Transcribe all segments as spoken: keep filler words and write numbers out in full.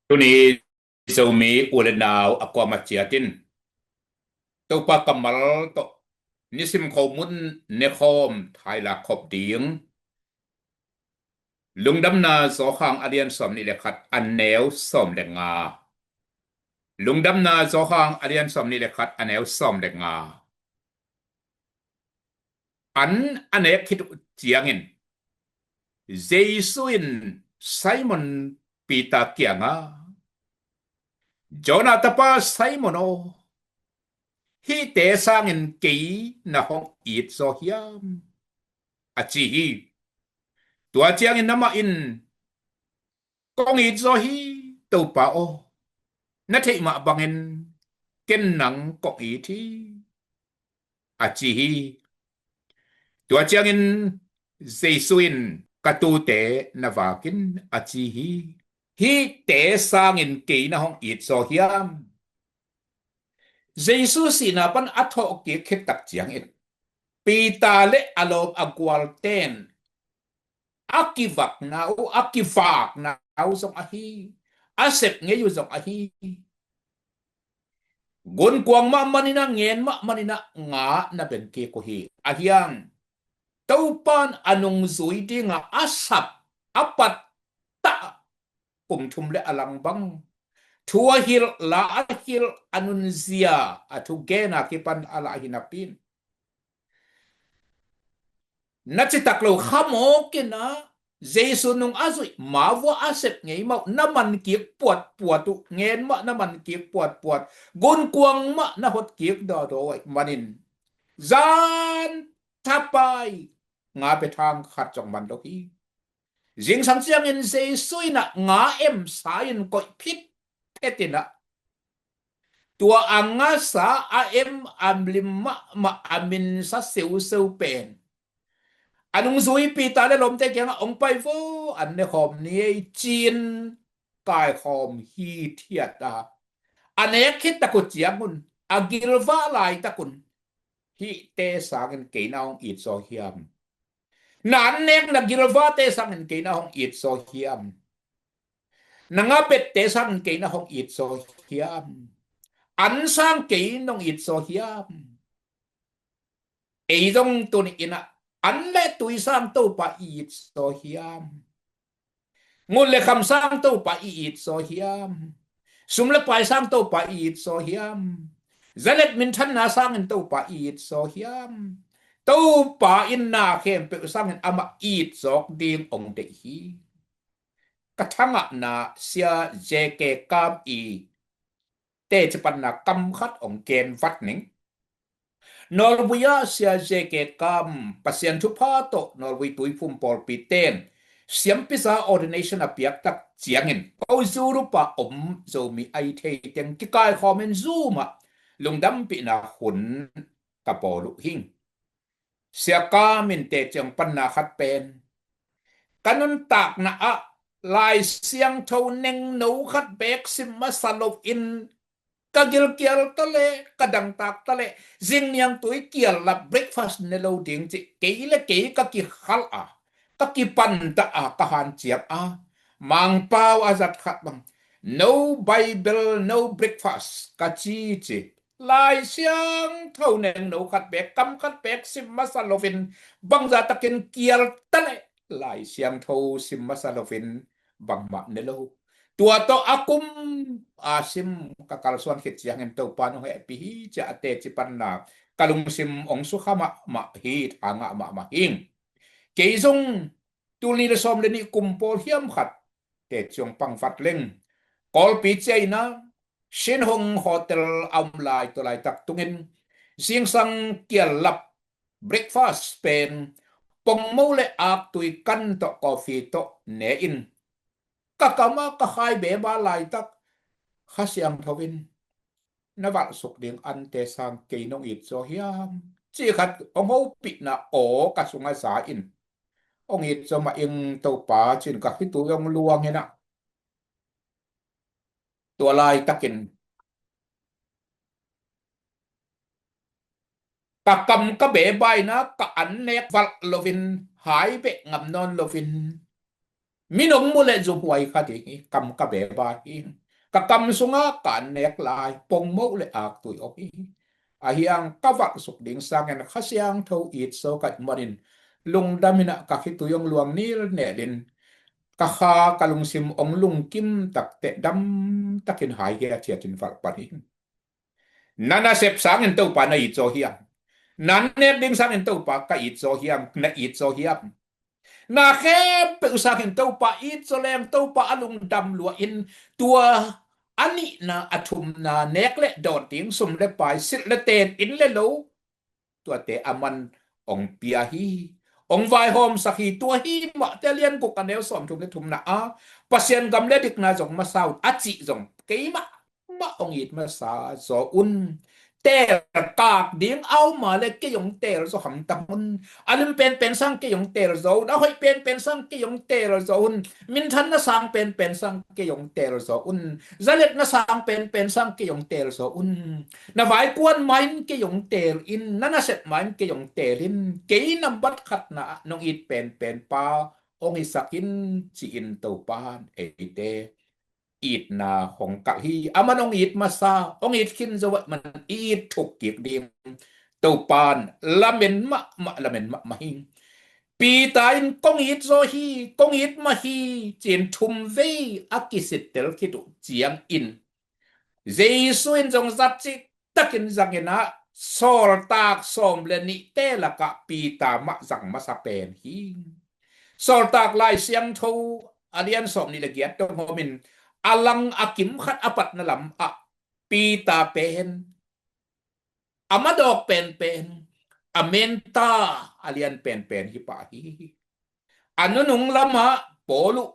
Tuni Zomi u le nau a kuamah ciat in Topa kammal tawh nisim khomun nekhawm thailak khop ding Lungdamna Johan a lian sawm nih le khat a neu sawm le nga. Lungdamna Johan a lian sawm nih le khat a neu sawm le nga. An a nek khit uh ciangin Jesu in Simon Peter kiangah, "Jonah tapa Simon aw, hihte sangin kei na hong it zaw hiam?" a ci hi. Tua ciangin amah in, "Kong it zaw hi, Topa aw, na theih mah bangin ken nang kong it hi," a ci hi. Tua ciangin Jesu in, "Ka tuute na vak in," a ci hi. "Hihte sangin kei na hong it zaw hiam?" Jesu sihna pan a thawhkik khit tak ciangin Peter le a lawm a gualten a kivakna uh, a kivakna uh zong ahi, a sep ngei uh zong ahi. Gunkuang mah manin ah, ngen mah manin ah nga na beng kik uh hi. Ahi hang Topa in a nungzui dingah a sap, a pattah kum thum le a lang bang thu a hilh, la a hilh, a nunzia, a thugen a kipan a lah hi napi in, na citak lo khamawk in ah, Jesu nung a zuih, ma vua a sep ngei mah uh na man kik puatpuat uh, ngen mah na man kik puatpuat, gunkuang mah na hot kik dawdaw uh ahih manin zan thapai nga bia thang khat zong man lo hi. Zingsang ciangin Jesu in ah nga emsa in koih phitphet in ah, tua a ngasa, a em, a lim mahmah, a minsa seuseu pen a nungzui Peter le lawmte kiangah, "Hong pai vo, an nekhawm ni ei," ci-in kaikhawm hithiat a, a nek khit tak uh ciangun, a gilvah laitak un, "Hihte sangin kei na hong it zaw hiam? Na an nek na gilvahte sangin kei na hong it zaw hiam? Na nga bette sangin kei na hong it zaw hiam? An sang kei nong it zaw hiam?" Ei zong tuni in ah, an le tui sang Topa i it zaw hiam? Ngun le kham sang Topa i it zaw hiam? Sum le pai sang Topa i it zaw hiam? Zalet minthanna sangin Topa i it zaw hiam? Topa in na khempeuh sangin amah it zawk ding hong deih hi. Ka thangahna Sia J K Kam i teci panna kam khat hong gen vat ning. Norway ah Sia J K Kam, Pasian thupha tawh Norway Tuiphum pawlpi ten siampiza ordination a piak tak ciangin, ko Europe ah om Zomi a hi thei teng kikaikhawm in Zoom ah lungdampihna hun ka bawl uh hi. Sia Kam in teci hong panna khat pen, ka nuntakna ah Lai Siangtho nengno khat beek sim masa loin ka gilkial ta leh, ka dangtak ta leh, zing niangtui kial lap breakfast ne lo ding cih kei le kei ka kikhalh a, ka kipantah a, ka hanciam a, Mangpau a zat khat bang, "No Bible, no breakfast," ka ci ci. Lai Siangtho nengno khat beek, kam khat beek sim masa loin, bangzah takin kial ta leh Lai Siangtho sim masa loin bangmah ne lo. Tua tawh a kum a sim ka kalsuan khit ciangin Topa in hong hehpih hi, ci-a a teci panna ka lungsim hong sukha mahmah hi, tha ngah mahmah hi. Kei zong tul nih le sawm le nih kum pawl hiam khat teci hong pang vat leng, Kawlpi ciah in ah Shin Hong Hotel a om lai, tua laitak tungin zingsang kial lap breakfast pen pongmo le aktui kan tawh, coffee tawh ne in, ka kam ah ka khai beba laitak Kha Siangtho in, "Na valhsuk ding ante sang kei nong it zaw hiam?" cih khat hong hopihna aw ka sungah za in, "Hong it zaw mah ing Topa," ci-in ka khitui hong luang in ah, tua laitakin ka kam ka beba in ah, ka an nek valh loin, hai beh ngam nawn loin, Min hong mu le zumhuai kha ding hi. Kam ka beba hi. Ka kam sunga ka nek lai pongmoh le aktui om hi. Ahi hang ka valhsuk ding sangin Kha Siangtho it zo ka hih manin lungdam in ah ka khitui hong luang nilnel in ka kha ka lungsim hong lungkim takteh damtakin hai hiaciatin valh pan hi. Na nasep sangin Topa na it zaw hiam? Na nek ding sangin Topa ka it zaw hiam? Na it zaw hiam? Na khempeuh sangin Topa it zaw leng Topa a lungdam lua in tua a nihna a thumna nek le dawn ding sum le pai silh le ten inn le lo tuate a man hong pia hi. Hong vaihawmsak hi. Tua hi mahte lian guk a neu sawmthum le thumna a Pasian gam le dikna zong masa un a cih zong keimah mah hong it masa zaw un. Teel kak ding a om a le kei hong teel zaw hamtang un. A lim penpen sang kei hong teel zaw un. A hoih penpen sang kei hong teel zaw un. Minthanna sang penpen sang kei hong teel zaw un. Zaletna sang penpen sang kei hong teel zaw un. Na vaikuan ma-in kei hong teel in, na nasep ma-in kei hong teel in, kei nambat khatna ah nong it penpen pa hong hisak in, ci-in Topan eite itna hong kalh hi. Aman hong it masa, hong it khin zo ahih man it thuk kik ding Topan lamen mahmah, lamen mahmah hi. Peter in kong it zaw hi, kong it mah hi, ci-in thum vei a kisittel khit uh ciangin Jesu in zong zat cik takin zangin ah sawltak sawm le nihte lakah Peter mah zang masa pen hi. Sawltak Lai Siangtho a lian sawm nih le giat dong hawmin a lang a kim khat a patna lam ah Peter pen a madawk penpen a menta a lian penpen hi pah hi. A nunung lamah Paul uh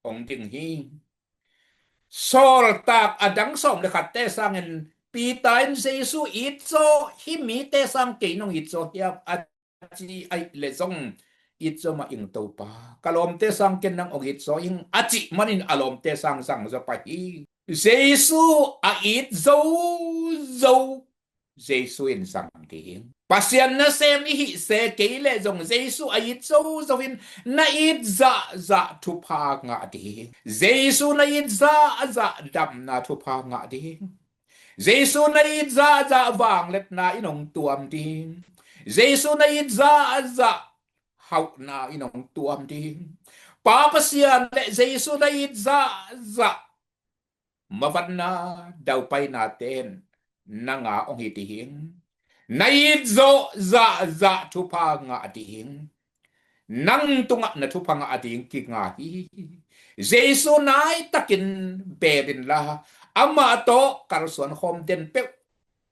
hong ding hi. Sawltak a dang sawm le khatte sangin Peter in Jesu it zaw hi mite sang kei nong it zaw hiam a ci ahih le zong it zaw mah ing Topa. Ka lawmte sang ken nang hong it zaw ing a cih manin a lawmte sang zang zaw pah hi. Jesu a it zo zo Jesu in zang ding. Pasian nasem i hih se kei le zong Jesu a it zo zo in na it zahzah thupha ngah ding. Jesu na it zahzah damna thupha ngah ding. Jesu na it zahzah vangliatna in hong tuam ding. Jesu na it zahzah hauhna in hong tuam ding. Pa Pasian le Jesu na it zahzah mavanna daupaina ten nang a hong hi ding. Na it zawh zahzah thupha ngah ding. Nang tungah na thupha ngah ding kinga hi. Jesu nai takin bel inla amah tawh kalsuan khawm den peuh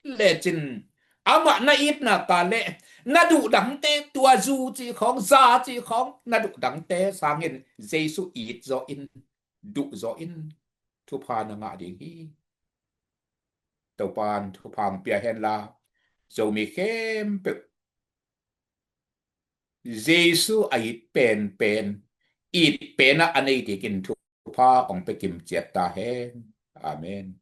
lecin amah na itna ka le na duh dangte, tua zu cih khawng, za cih khawng, na duh dangte sangin Jesu it zaw in, duh zaw in thupha na ngah ding hi. Topan thupha hong pia henla Zomi khempeuh Jesu a it penpen, it penah a nei dingin thupha hong pia kim ciat ta hen. Amen.